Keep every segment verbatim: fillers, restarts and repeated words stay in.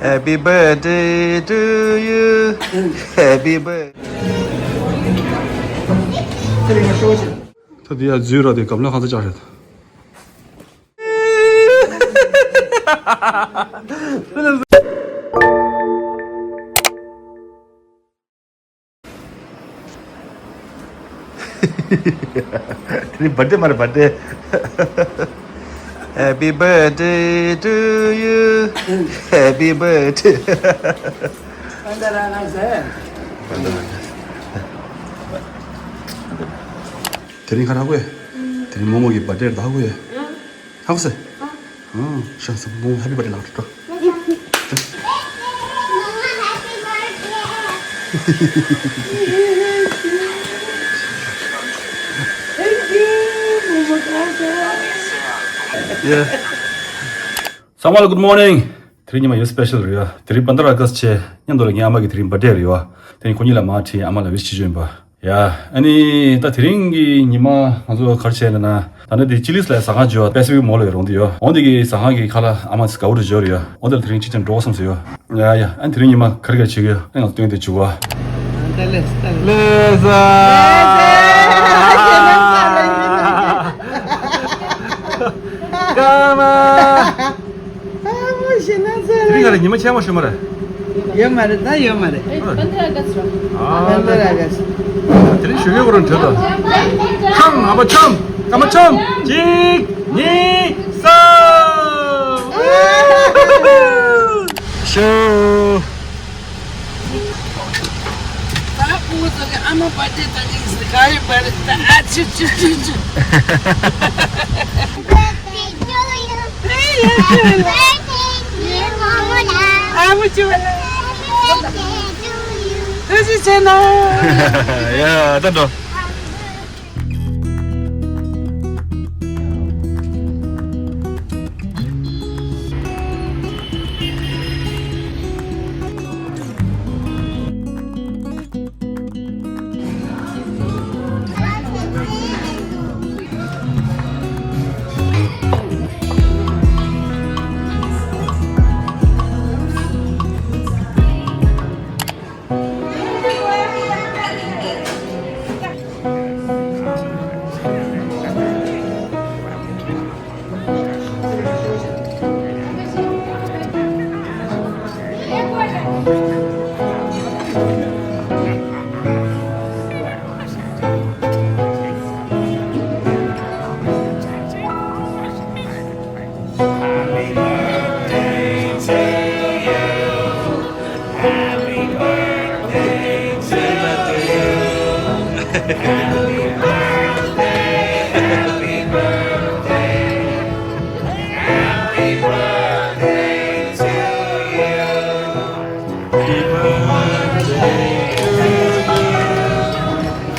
Happy birthday to you. Happy birthday. ད་དེ་ཡ་འཛུལ་ར་དེ་གམ་ལ་ཁ་ཚ་ཅག་རེད། དེ་ནི་བར་ཐི་ཌེ་མ་རེད། བར་ཐི་ཌེ། Happy birthday to you. Happy birthday. དེ་རིང་ཁ་རག་གོ་ཡ། དེ་རིང་རྨོ་མོ་གི་བར་ཐི་ཌེ་རེད། ཧ་གོ་ཡ། ཧ་གོ་སེ། ཨ། ཤ་སེ། རྨོ་མོ་ཧེ་པི་བར་ཐི་ཌེ་ལབ་འགྲོ། ཚང་མ་ལ་good morning། དེ་རིང་ཉི་མ་ཡོད་སི་པེ་ཤལ་རེད་ཡ། དེ་རིང་པན་དྲ་ཨ་གསྟ་བྱས། མཉམ་དུ་ལ་ངའི་ཨ་མ་གི་དེ་རིང་བར་ཐི་ཌེ་རེད་ཡ། དེ་རིང་ཁོ་གཉིས་ལ་མར་ཁྲིད། ཨ་མ་ལ་ཝིཤ་བྱེད་རྒྱུ་ཡིན་པ། ཡ། ཨ་ནི་ད་དེ་རིང་གི་ཉི་མ་ང་ཚོ་ག་རེ་བྱས་ལབ་ན། ད་ནི་དེ་ཅི་ལིས་ལ་ཟ་ཁང་བརྗོད་པ་པེ་སི་ཕིག་མོལ་ལ་ཡོད་རོང་དེ་ཡོད། འོང་དེ་གི་ཟ་ཁང་གི་ཁ་ལ་ཨ་མ་དགའ་བོ་རུ་འབྱོར་ཡོད། འོང་དེ་ལ་དེ་རིང་ཅི་ཅང་འགྲོ་བསམ་སོ་ཡོད། ཡ་ཡ། ཨ་ནི་དེ་རིང་ཉི་མ་ག་རེ་ག་རེ་བྱེད་གི་ཡོད། ཨ་ང་ཚོ་སྟོན་དེ་བྱུག་བ། ད་ལེ་ད་ལེ། ལེ་ཟ། ཀ་མ། ཨ་མོ་ཞེ་ན་ཚ་རེད། དེ་རིང་ག་རེ་ཉི་མ་ཆེན་མོ་ཞུ་མ་རེད། ཡོད་མ་རེད། ད་ཡོད་མ་རེད། ཨ། པན་དྲ་ཨ་གསྟ་རེད། ཨ། པན་དྲ་ཨ་གསྟ། དེ་རིང་ཞུ་ཡོད་གོ་རང་བྲོས་ད། ཆམ་ཨ་མ་ཆམ། ཨ་མ་ཆམ། གཅིག་གཉིས་གསུམ། ཞོ། ད་ཕྲུ་གུ་ཚོ་གི་ཨ་མ་བར་ཐི་ཌེ་ད་ཅིག་ཟེར་ག་ཡོད་པ་རེད། ད་ཨ་ཆུ་ཆུ་ཆུ་ཆུ། ཨ་མ་ཆུ་བ་ལ། ཐུགས་རྗེ་ཆེ་ན། ཡ་ད་འགྲོ།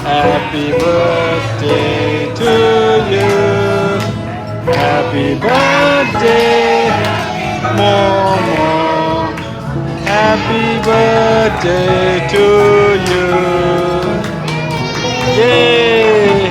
Happy birthday to you. Happy birthday, Momo. Happy birthday to you. Yay.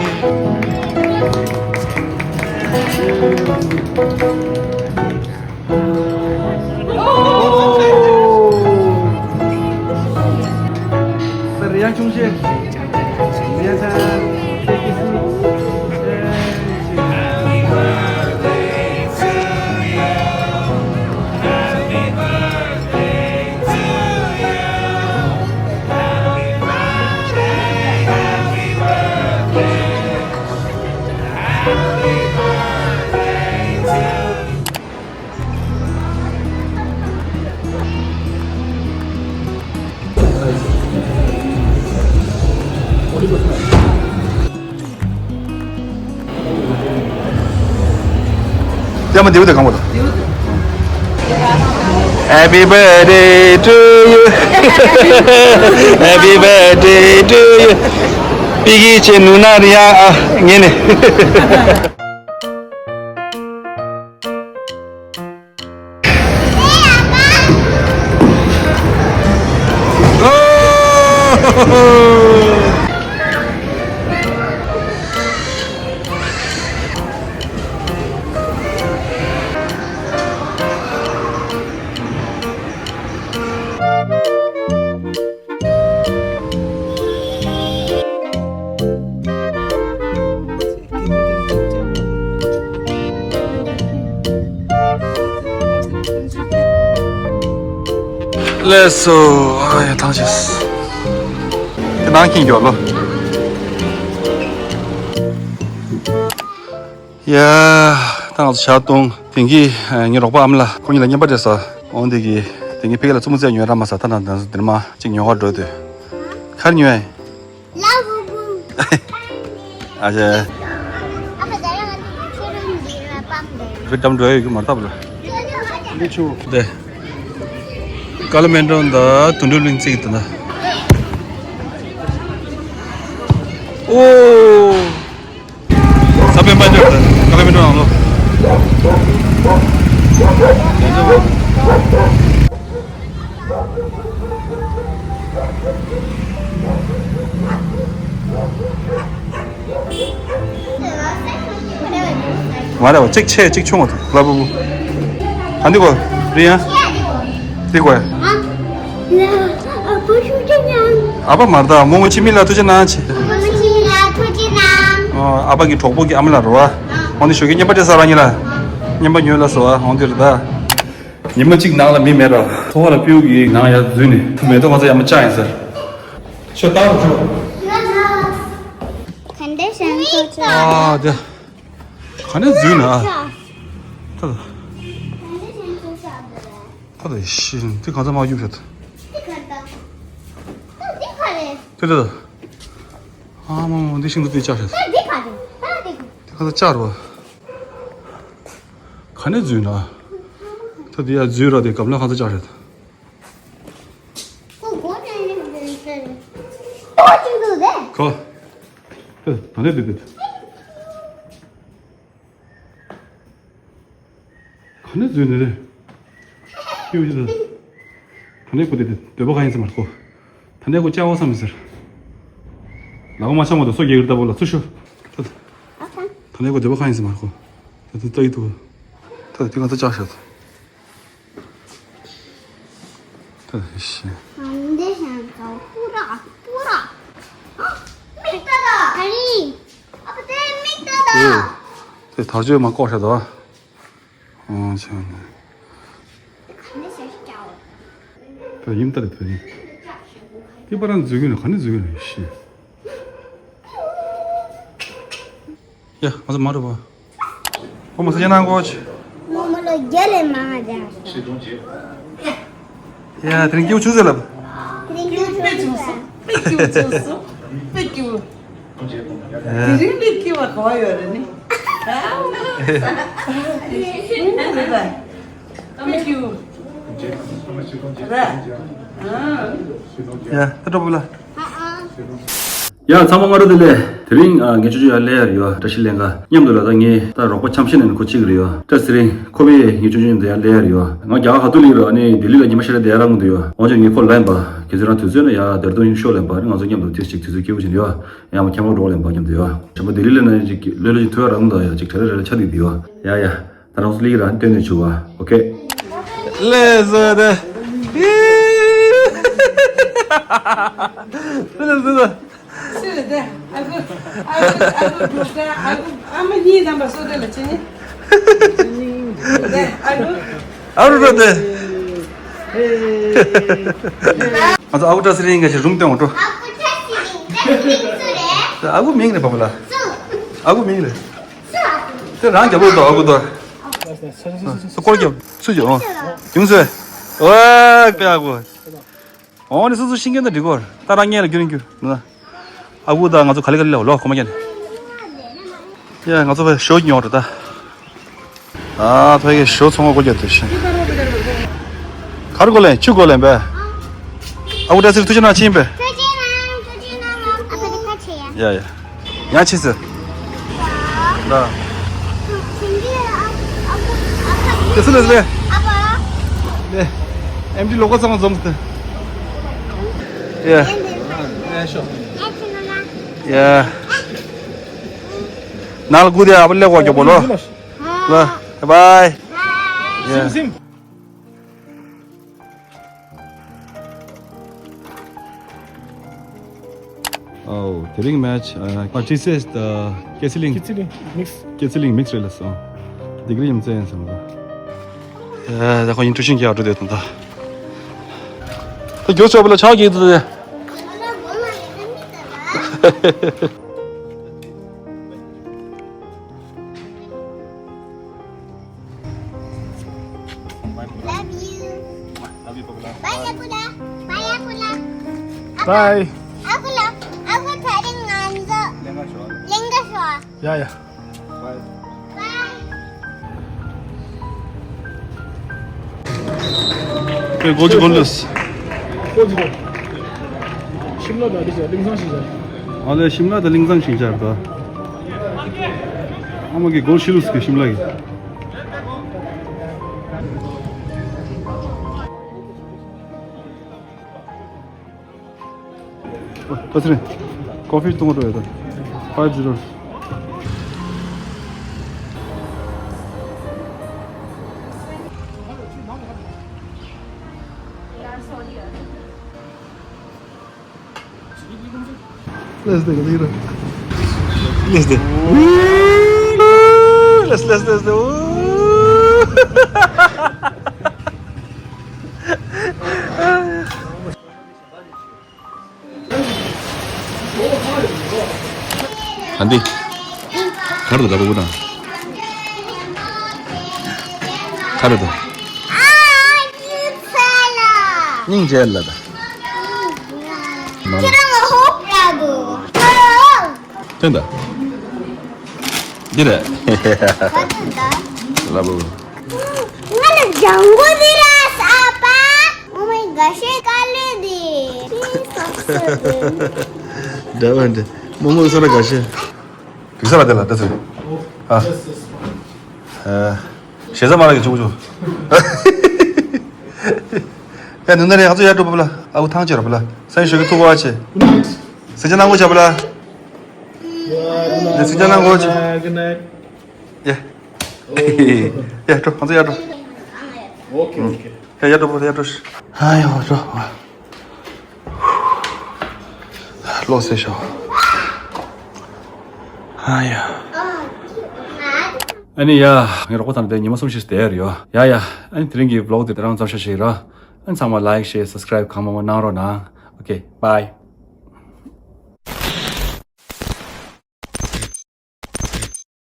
ཡ་མ་འདིའུ་དེ་གང་བ་དང་། Happy birthday to you. Happy birthday to you. ཕ་གི་ཆེ་ནུ་ན་རི་ཡ་ཨ་ངེ་ནེ། ལགས་སོ། ཨ་ཡ་ཐང་ཆད། དེ་ནང་ཁྱེད་མགྱོགས་ལོ། ཡ། ད་ང་ཚོ་ཞག་སྟོང་། དེང་གི་ངའི་རོགས་པ་ཨ་མ་ལགས་ཁོང་གཉིས་ལ་རྔན་པ་སྤྲད་སོང་། འོང་དེ་གི་དེང་གི་ཕ་གི་ལ་རྩེད་མོ་རྩེ་ཉོས་ར་མ་ཟ། ད་ནང་དེ་མ་གཅིག་ཉོ་གར་འགྲོ་དུས། ག་རེ་ཉོས་ཡིན། ཨ་ཅེ། བི་ཏམ་འགྲོ་ཡོད་ཀྱི་མ་རེད་ད་བུ་ལ། འདི་ཆུ། དེ། ཀ་ལ་མེན་ཏོན་དང་དུད་འགྲོ་གླིང་བརྩེགས་དེ་ན། ཨོ། ས་པན་པན་འདྲ་དང་ཀ་ལ་མེན་ཏོན་ནང་ལོ། མ་རེད་བ། གཅིག་ཆེ་གཅིག་ཆུང་བ་དང་ལ་བུ་བུ། ཨ་འདི་གོ་རི་ཡ། འདི་གོ་ཡ། ཨ་ཕ་མ་རེད་ད། རྨོ་མོ་འཆི་མེད་ལགས་ཐུགས་རྗེ་གནང་། ཆེ། རྨོ་མོ་འཆི་མེད་ལགས་ཐུགས་རྗེ་གནང་། ཨ་ཕ་གི་གྲོགས་པོ་གི་ཨ་མ་ལགས་རེད་བ། འོ་ནི་ཞོགས་ཀས་རྔན་པ་སྤྲད་ས་རང་ཉིད་ལ། རྔན་པ་ཉོས་ལ་སོ་བ་འོང་དེ་རེད་ད། ཉི་མ་གཅིག་ནང་ལ་མི་མེད་ར། ཚོ་བ་ལ་སྤྲེའུ་གི་ནང་ཡར་འཛུལ་ནས་མེ་ཏོག་ཁ་ཚ་ཡར་མར་བཅག་ཡིན་ཟེར། ཤོ་ཏང་རུ་ཤོ། ག་འདྲ་ཞིག་ཚོ་ཆོ། ཨ་དེ། ག་ནས་འཛུལ་ན། ད་ད། ད་ད་ཤི་དེ་ག་ཚ་མ་རྒྱུག་ཤོད། དེ་ད་ད། ཨ་མ་མ་འདི་ཤིང་ཏོག་དེ་བཅག་ཤོད། དེ་ག་ཚ་བཅག་རོ། ག་ནས་འཛུལ་ན། ད་དེ་ཡར་འཛུལ་ར་དེ་གབ་ལ་ག་ཚ་བཅག་ཤོད། ཁོ། ད་ད་ནས་དེ་དེ། ག་ནས་འཛུལ་ནས་རེད། སྐྱེ་བོ་ཅི་ད། ད་ནས་ཁོ་དེ་དེ་འདོད་པ་གང་ཡིན་ཟེར་མ་རེད་ཁོ། ད་ནས་ཁོ་ལྕགས་འོ་བསམ་མི་ཟེར། ལག་པ་མ་འཆང་བ་དང་སོ་རྒྱག་གི་རེད་ད་བུ་ལ་ཚུར་ཤོག་ད་ད་ནས་ཁོ་འདོད་པ་གང་ཡིན་ཟེར་མ་རེད་ཁོ། ད་དེ་ལྟ་ཡི་འདུག་ད་དེ་ང་ཚོ་ལྕགས་ཤག་ད་ཤི། འདི་ཤང་ཚོ་པུ་ར་པུ་ར། མིག་ཏོ་ཏོ། ཨ་རི། ཨ་ཕ་དེ་མིག་ཏོ་ཏོ། དེ་དར་ལྕོག་མ་བཀོག་ཤག་ད། ཨོ་ཆེ་ནི། བོད་ཡིན་ད་རེད་བོད་ཡིན། དེ་པ་རང་འཛུལ་གི་ནི་ག་ནས་འཛུལ་གི་ནི་ཤི། ཡ། ང་ཚོ་མ་རུ་བ། ཁོ་མ་ཟ་ཅན་ནང་གོ་ཆེ། མོ་མོ་ལོ་རྒྱ་ལས་མང་ང་ཅག་ཡ། དེ་རིང་སྐྱིད་པོ་བྱུང་ཟེར་ལབ། དེ་རིང་སྐྱིད་པོ་བྱུང་ཟེར། དཔེ་སྐྱིད་པོ་བྱུང་སོང་། དཔེ་སྐྱིད་པོ། དེ་རིང་དཔེ་སྐྱིད་པ་ག་བ་ཡོད་རེད་ནི། དཔེ་སྐྱིད་པོ། ར། ཡ། ད་གྲོགས་པོ་ལ། ཡ། ཚང་མ་སྔ་དྲོ་བདེ་ལེགས། དེ་རིང་ཨ་ངའི་ཅོ་ཅོ་ཡར་སླེབས་ཡ་རེད་ཡོ། བཀྲ་ཤིས་ལྷན་ཁང་མཉམ་དུ་ལ། ད་ངའི་ད་རོགས་པ་འཆམ་ཤེས་ནས་ཁོ་གཅིག་རེད་ཡོ། བཀྲ་ཚེ་རིང་ཁོ་པས་ངའི་ཅོ་ཅོ་མཉམ་དུ་ཡར་སླེབས་ཡ་རེད་ཡོ། ང་རྒྱ་གར་ཁ་ཐུག་སླེབས་ར། ཨ་ནི་ལྡི་ལི་ལ་ཉི་མ་ཤར་བསྡད་ཡ་རག་མི་འདུག་ཡོ། འོན་ཀྱང་ངས་ཁོ་ལན་པ་གལ་སྲིད་རང་དུས་ཚོད་ན་ཡ་ལྡེར་ལྡུན་ཤོག་ལན་པ། ང་ཚོ་མཉམ་དུ་ཏོག་ཙམ་དུས་ཚོད་སྐྱིད་པོ་བྱས་ནས་ཡོ། ཡང་མ་ཁྱམས་ལ་འགྲོ་ལན་པ་མཉམ་དུ་ཡོ། བྱམས་པ་ལྡི་ལི་ལ་ན་ཅིག་ལྷོད་ལྷོད་ཅིག་ཐུག་ཡ་རག་མི་འདུག་ཡ། ཅིག་གྲ་རེ་རེ་ལ་ཆ་དེ་དེ་ཡོ། ཡ་ཡ། ད་རང་སུ་ལིག་རང་སྟོན་ནས་བྱུང་བ། ཨོ་ཁེ། ལས་བཟོ་དེ། ལས་བཟོ་དེ། སུ་རེད་དེ། ཨ་ཁུ། ཨ་ཁུ། ཨ་ཁུ་འབྲུག་སྒྲ། ཨ་ཁུ། ཨ་མ་གཉིས་རྣམ་པ་སོ་དེ་ལ་ཕྱིན་ནི། དེ་ཨ་ཁུ། ཨ་རུ་རུ་དེ། ང་ཚོ་ཨ་ཁུ་བཀྲ་ཚེ་རིང་ག་ཞིག་རུམ་སྟོན་འོང་འགྲོ། ཨ་ཁུ་བཀྲ་ཚེ་རིང་། བཀྲ་ཚེ་རིང་སུ་རེད། ཨ་ཁུ་མིང་རེད་པ་པ་ལ། སུ། ཨ་ཁུ་མིང་རེད། དེ་རང་རྒྱབ་ལོག་དོ་ཨ་ཁུ་དོ། སྐོར་རྒྱབ་ཚུར་རྒྱབ་ཨོ། ཡུང་ཚོས། ཨོ་ཀ་ཨ་ཁུ། ཨོ་ནི་སོ་སོ་ཤིང་ཀན་དང་འགྲིག་གོ། ད་རང་ངེད་ལ་རྒྱུན་རྒྱུ་ན། ཨ་ཁུ་དང་ང་ཚོ་ག་ལེ་ག་ལེ་ལ་ལོ་ཁོ་མ་ཀྱན། ཡ་ང་ཚོ་བས་ཞོ་ཉོ་རེད་ད། ཨ་ཕ་གི་ཞོ་ཚོང་པ་སྒོ་རྒྱབ་དེ་བཞིན། གར་གོ་ལེན་ཆུ་གོ་ལེན་པས། ཨ་ཁུ་བཀྲ་ཚེ་རིང་ཐུགས་རྗེ་གནང་ཕྱིན་པས། ཐུགས་རྗེ་གནང་། ཐུགས་རྗེ་གནང་། ཨ་ཕ་གི་ཐུགས་རྗེ་ཡ། ཡ་ཡ། ཡ་ཆི་ཟེར། ལ། དེ་སུ་ལ་ཟེར། ཨ་ཕ། ལེ། ཨེམ་ཌི་ལོ་གོ་ཚང་མ་འཛོམས་ཏེ། ཡ། ཡ། ནང་ལ་སྒུག་དེ་ཨ་ཕ་སླེབས་གོ་རྒྱོབ་པོ་ལོ། ལ། བཱའི་བཱའི། ཡ། སིམ་སིམ། Oh, དེ་རིང་མེ་ཆི་ཨ་ཏི་སི་ཨེས་དང་ཀེ་སི་ལིང་། ཀེ་སི་ལིང་མིག་སི། ཀེ་སི་ལིང་མིག་སི་རེད་ལ་སོང་། ཌི་གི་རི་ཡང་རྩེ་ཡིན་སོང་ད། ཨ་ད་ཁོ་ཡིན་ཀྲུ་ཤིང་གི་ཨ་ཀྲུ་དེ་དང་ད། ད་མགྱོགས་ཤོག་པ་ལ་ཆགས་ཀྱི་འདུག་སྟེ། Love you. Love you, Papula. Bye, Papula. Bye, Papula. Bye. Papula, Papula, ད་རིང་ང་ཚོ་ལེན་ག་ཤོག་ལེན་ག་ཤོག་ཡ་ཡ། Bye. Bye. Okay, go to Gondas. Go to Gondas. ཤིམ་ལ་དང་དེ་ཚོ་གླིང་ཚང་ཞིག་ཡོད། ཨ་ལེ། ཤིམ་ལ་དང་གླིང་ཚང་ཞིག་ཡོད་ད། ཨ་མ་གི་གོ་ཤི་ལུས་གི་ཤིམ་ལ་གི། ཨོ། ད་ཚེ་རིང་། ཀོ་ཕི་བཏུང་བ་འགྲོ་ཡོད་ད། Five zero. Let's do it. Let's do it. Let's, let's, let's do it. ཨ་འདི། ག་རེ་འདུག་ལ་བུ་དང་། ག་རེ་འདུག་སྙིང་རྗེ་ལ་ད། ཁྱེད་རང་ལ་ཧོབ་ར་འདུག་ཐོན་ད། འདི་རེད། ལ་བུ། ང་ལ་ལྗང་གུ་འདི་ར་ས་པ། ཨོ་མའི་ག་ཤེ་དཀའ་ལས་འདི། འདྲ་བ་འདྲ། མོ་མོ་ས་ར་ག་ཤེ། གི་ས་ར་དེ་ལ་ད་ཚེ། ཨ། ཞེ་ས་མ་ར་གི་ཆུང་ཆུང་། ཡ་ནུ་ན་རེ་ང་ཚོ་ཡར་འགྲོ་བ་ལ། ཨ་ཁུ་ཐང་ཆད་ར་བ་ལ། སང་ཞོགས་ཀྱི་ཐུག་པ་བ་ཆེ། སེང་ཆ་ནང་གོ་ཆ་བ་ལ། ནི་སེང་ཆ་ནང་གོ་ཆེ། ཡ། ཡ་འགྲོ། ང་ཚོ་ཡར་འགྲོ། ཨོ་ཁེ་ཨོ་ཁེ། ཡ་ཡར་འགྲོ་བ་ལ། ཡར་འགྲོ། ཨ་ཡ་འགྲོ། ལོག་སེ་ཤོག་ཨ་ཡ། ཨ་ནི་ཡ། ངའི་རོགས་པ་དང་དེ་ཉི་མ་གསུམ་ཞིག་བསྡད་ཡོད་རེད་ཡོ། ཡ་ཡ། ཨ་ནི་དེ་རིང་གི་བི་ལོག་དེ་དེ་རང་ཙམ་ཞིག་ར། ཨ་ནི་ཚང་མ་ལའིག་ཤེར་སབ་སི་ཀ་རའིབ་གང་མང་མང་གནང་རོགས་གནང་། ཨོ་ཁེ། བྷའི།